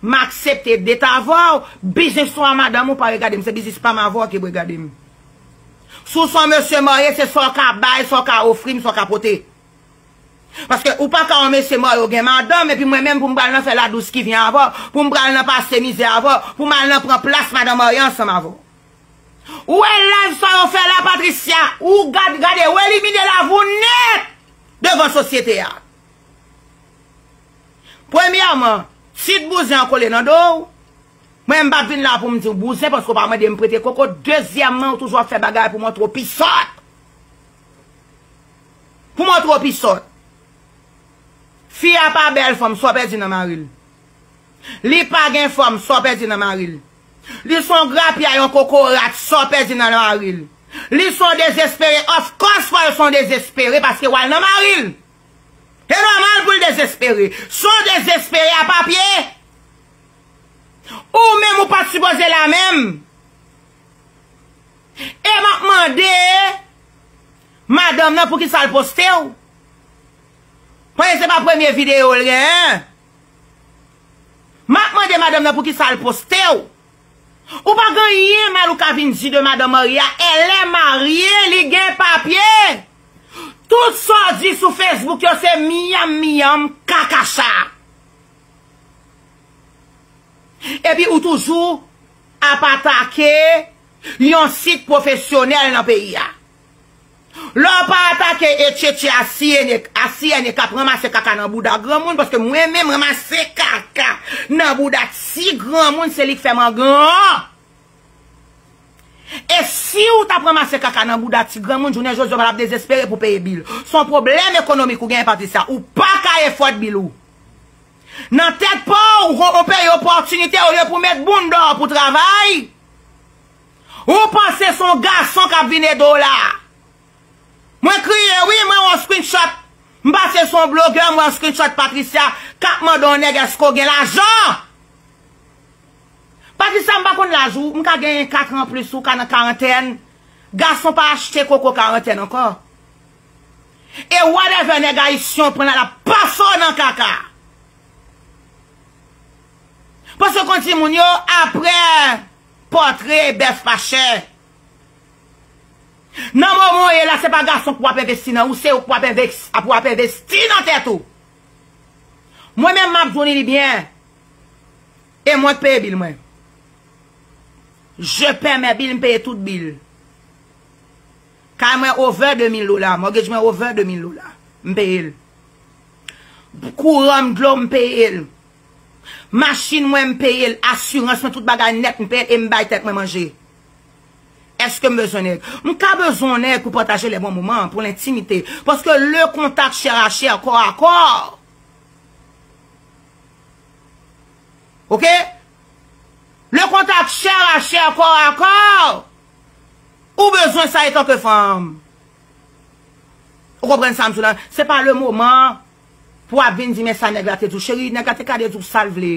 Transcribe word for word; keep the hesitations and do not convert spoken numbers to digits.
M aksepte date avè w, biznis ou a madanm ou pa regade m, se biznis pa m avè w ki regade m. Si w se yon mesye marye, se sa w ka bay, sa w ka ofri m, sa w ka pote. Paske ou pa ka yon mesye marye, w gen madanm, epi mwen menm pou m pral nan fè ladous ki vyen avè w, pou m pral nan pase mizè avè w, pou m al nan pran plas madan marye ansanm avè w. Ou wè live sa yo fè la, Patricia, ou gad, gade, ou elimine lavi w nèt devan sosyete a. Premyèman, tit bouzen an kole nan do w. Mwen, m p ap vin la pou m di w bouzen, paske w pa mande m prete koko. Dezyèmman, ou toujou ap fè bagay pou montre w pi sòt. Pou montre w pi sòt. Fi a pa bèl fanm, sa w pèdi nan mari l. Li pa gen fòm, sa w pèdi nan mari l. Li se yon grapya, yon kokorat, sa w pèdi nan mari l. Li se yon dezespere, of course, fò l se yon dezespere, paske w al nan mari l. E nòmal pou l dezespere. Se yon dezespere a papye. Ou menm ou pa t sipoze la menm. E m ap mande madanm nan poukisa l poste w. Paske se pa premye videyo l genyen. M ap mande madanm nan poukisa l poste w. Ou pa gen anyen mal ou ka vin di de madan marye a. Elle est mariée, li gen papye. Tout sa w di sou Facebook yo se miyam miyam kakacha. Epi ou toujou ap atake yon sit pwofesyonèl nan peyi a. Lè w pa atake etchetche asiyene, asiyene k ap ranmase kaka nan bouda granmoun, paske mwen menm ranmase kaka nan bouda ti granmoun, se li k fè m an gran. E si w t ap ranmase kaka nan bouda ti granmoun, jounen jodi a w pa t ap dezespere pou peye bil. Se yon pwoblèm ekonomik ou genyen, Patricia. Ou pa ka efòd bil ou. Nan tèt pa w, ou peye opòtinite olye pou w met bounda w pou w travay. Ou panse se yon gason k ap vin ede w la. Mwen kriye wi, mwen wè yon screenshot. M pase sou yon blogè, m wè yon screenshot Patricia k ap mande yon nèg èske w gen lajan. Patricia, m pa konn laj ou, m ka genyen kat an plis ou, ka nan karantèn. Gason pa achte koko karantèn ankò. E whatever nèg ayisyen w pran la, l ap pase w nan kaka. Paske konn timoun yo, apre pòtre bèf pa chè. Nan moman w ye la, se pa gason k pou ap envesti nan ou, se ou k pou ap enveks-, pou ap envesti nan tèt ou. Mwen menm, m ap di w li byen. E mwen k peye bil mwen. Je paie mes bills, m peye tout bil. Kay mwen over de mil dola, mortgage mwen over de mil dola. M peye l. Kouran m, dlo, m peye l. Machin mwen, m peye l. Asirans mwen, tout bagay nèt, m peye l e m bay tèt mwen manje. Èske m bezwen nèg? M ka bezwen yon nèg pou pataje les bons moments, pou lentimite. Paske le contact chair à chair, corps à corps. Oke? Le contact chair à chair, corps à corps. Ou bezwen sa etanke fanm. Ou konprann sa m sou la? Se pa le moman pou w ap vin di, men sa nèg la te di w. Cheri, nèg la te ka di w sa l vle.